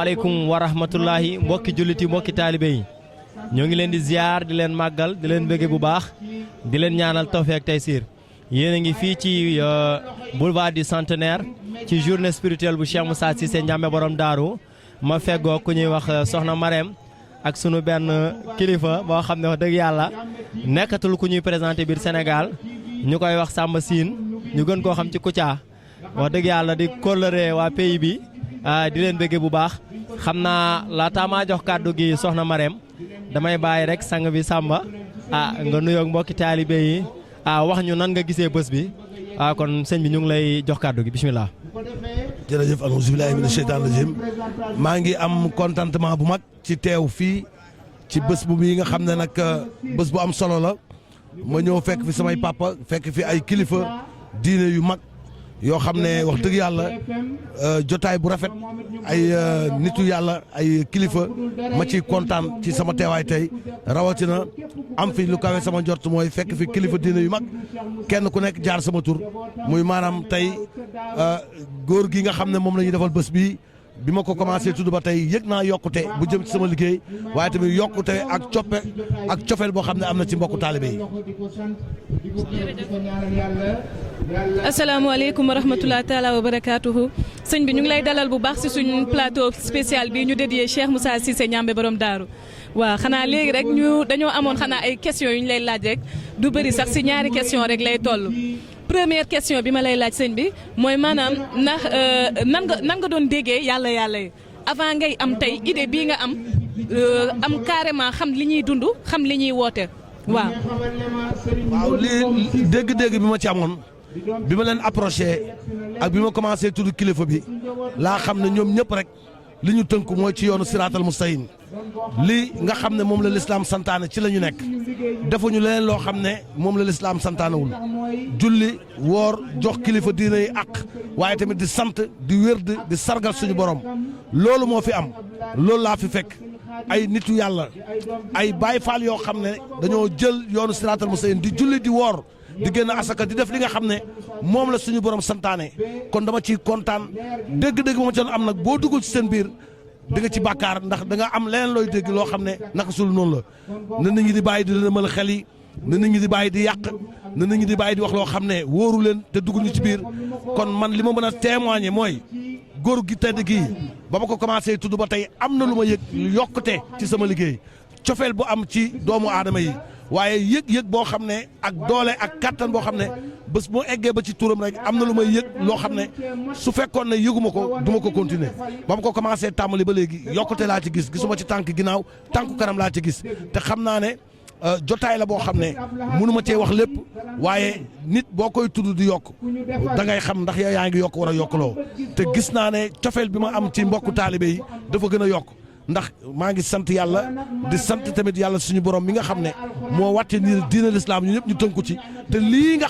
Assalamualaikum warahmatullahi mbokki julliti mbokki taalibe yi ñoo ngi leen di ziar di leen màggal di leen bëgge bu baax di leen ñaanal tawfeex ak taysiir yéen a ngi fii ci boulevard du centenaire ci journée spirituelle bu Cheikh Moussa Cissé Ndiamé borom daaru ma feggoo ku ñuy wax soxna Marème ak sunu benn kilifa boo xam ne wax dëgg yàlla nekkatul ku ñuy présenté biir Sénégal ñu koy wax Samba Sine ñu gën koo xam ci Kouthia wax dëgg yàlla di kóllëre waa pays bi di leen bëgge bu baax xam naa laata maa jox kàddu gi soxna Marème damay bàyyi rek sang bi Samba nga nuyoog mbokki taalibe yi wax ñu nan nga gisee bés bi kon sëñ bi ñu ngi lay jox kàddu gi bismillah. jërëjëf auzu billaahi mina sheytaani rajiim maa ngi am contentement bu mag ci teew fii ci bés bu bii nga xam ne nag bés bu am solo la ma ñëw fekk fi samay papa fekk fi ay kilifa diine yu mag yoo xam ne wax dëgg yàlla jotaay bu rafet ay nitu yàlla ay kilifa ma ciy kontaan ci sama teewaay tey rawatina am fi lu kawe sama njort mooy fekk fi kilifa diine yu mag kenn ku nekk jaar sama tur muy maanaam tey góor gi nga xam ne moom la ñuy defal bés bi bi ma ko commencé tudd ba tey yëg naa yokkute bu jëm ci sama liggéey waaye tamit yokkute ak cofeel boo xam ne am na ci mbokku taalibe yi. asalaamaaleykum wa rahmatulah taalaa wa barakaatuhu sëñ bi ñu ngi lay dalal bu baax si suñ plateau spécial bi ñu dédié Cheikh Moussa Cissé Ndiamé borom daaru waaw xanaa léegi rek dañoo amoon xanaa ay questions yu ñu lay laaj rek du bëri sax si ñaari question rek lay toll. première question bi ma lay laaj sëñ bi mooy maanaam ndax nan nga doon déggee yàlla yi avant ngay am tey idée bii nga am carrément xam li ñuy dund xam li ñuy woote waaw. waaw lii dégg-dégg bi ma ci amoon bi ma leen approché ak bi ma commencé tudd kilifa bi laa xam ne ñoom ñëpp rek li ñu tënk mooy ci yoonu siraatal mustaqim lii nga xam ne moom la lislaam santaane ci la ñu nekk defuñu leneen loo xam ne moom la lislaam santaanewul julli woor jox kilifa diine yi àq waaye tamit di sant di wérd di sargal suñu borom loolu moo fi am loolu laa fi fekk ay nitu yàlla ay baay faal yoo xam ne dañoo jël yoonu siraatal mustaqim di julli di woor di génn asaka di def li nga xam ne moom la suñu borom santaane kon dama ciy kontaan dégg-dégg ba ma ci doon am nag boo duggul ci seen biir di nga ci bàkkaar ndax da nga am leneen looy dégg loo xam ne naka sul noonu la na nit ñi di bàyyi di lëndëmal xel yi na nit ñi di bàyyi di yàq na nit ñi di bàyyi di wax loo xam ne wóoru leen te dugg ñu ci biir kon man li ma mën a témoigner mooy góor gi tedd gii ba ma ko commencé tudd ba tey am na lu ma yëg yokkute ci sama liggéey cofeel bu am ci doomu aadama yi waaye yëg-yëg boo xam ne ak doole ak kattan boo xam ne bés moo eggee ba ci turam rek am na lu may yëg loo xam ne su fekkoon ne yëguma ko du ma ko continuer ba ma ko commencé tàmbali ba léegi yokkute laa ci gis gisuma ci tànk ginnaaw tànku kanam laa ci gis te xam naa ne jotaay la boo xam ne mënuma cee wax lépp waaye nit boo koy tudd di yokk da ngay xam ndax yaa ngi yokk war a yokkuloo te gis naa ne cofeel bi ma am ci mbokku taalibe yi dafa gën a yokk ndax maa ngi sant yàlla di sant tamit yàlla suñu borom mi nga xam ne moo wàcce ni diina lislaam ñu ñëpp ñu tënku ci te lii nga